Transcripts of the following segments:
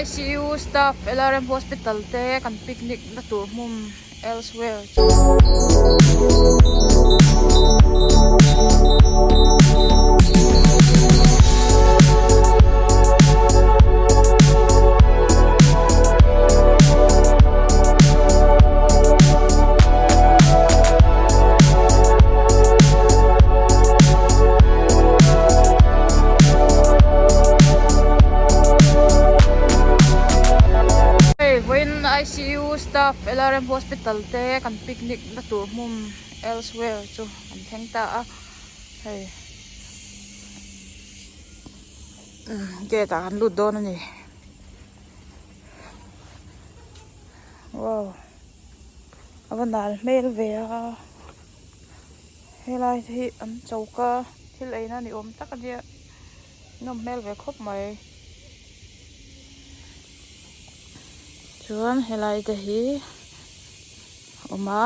ICU staff LRM hospital te kan picnic na tur hmun elsewhere chu. Hei vawiin ICU staff LRM hospital te kan picnic na tur hmun elsewhere chu an thleng ta a hei gate ah kan lut dawn a ni wow a va nal hmel ve a helai hi an choka thil eina ni awm tak a nia nawm hmel ve khawp mai chuan helai te hi a awm a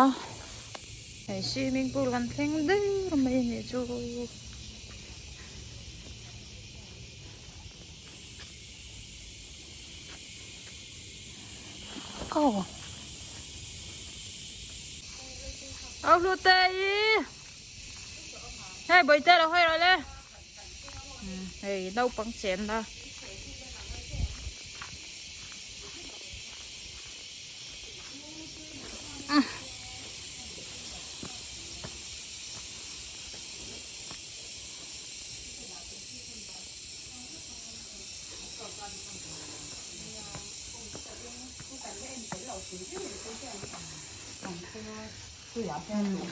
hei swimming pool kan thleng der mai a nih chu. Aw Au hlu te i Hei bawihte lo hawi rawh le Hei naupang chenna.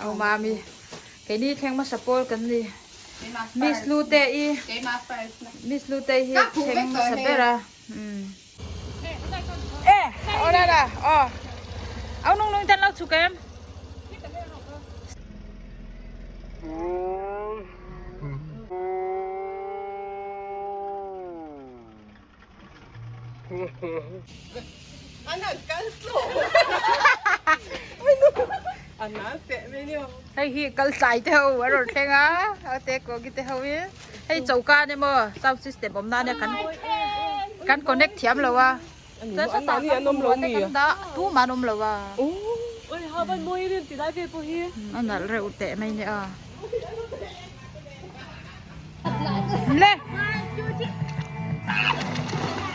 Au mami keini thleng hmasa pawl kan ni Miss Lute i Miss Lute hi thleng hmasa ber a e aw la la aw au nung nung ten lo chhuk em. Hei hi kal tlai te ho a rawn thleng a a te kogi te ho hi hei choka a ni maw sound system awm nan hian kan connect thiam lo a tumah an awm lo a a nalh reuh teh mai nia. Le.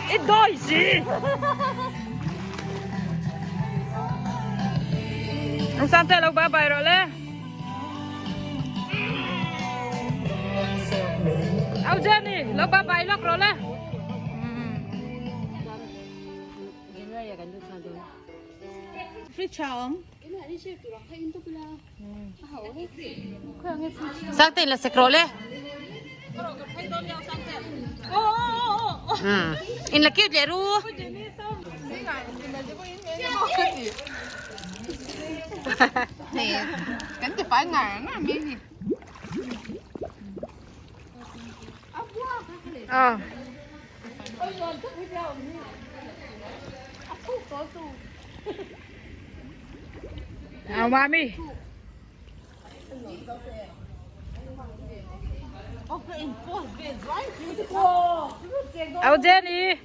Ít đôi gì? Ông sang tê lâu ba bài rồi le. Ông Jenny, lâu ba bài lóc rồi le. Sangte la sek rawh le. In la cute leh ru. Kan ti fai ngar ngar mai ni. Ah. Au mami. Au Jenny.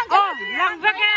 Aw lang vek e.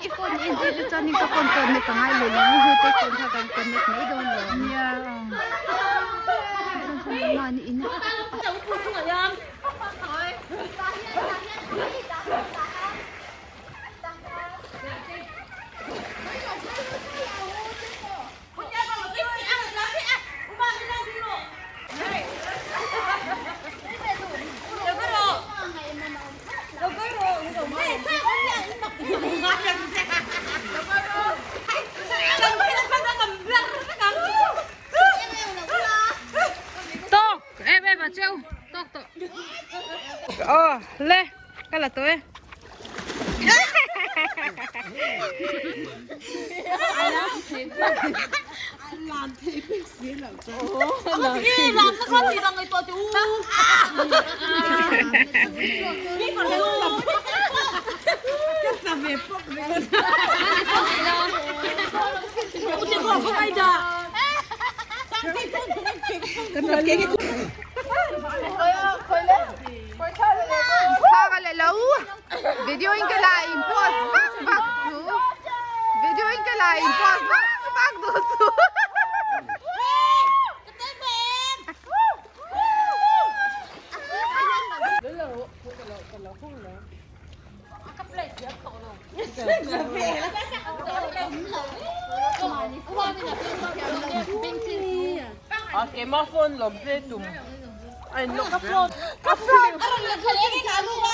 I phone en tir te chuanin ka phone connect a ngai leh lo hu te phone kha kan connect mai dawn lo nia mahni in a. Tawk em em a cheu tawk tawh aw le ka la tawh e. Video in ka la in post vak vak chu video in ka la in post vak vak duh chu. Keimah phone lawm hle tum a in lock Ka phone a rawn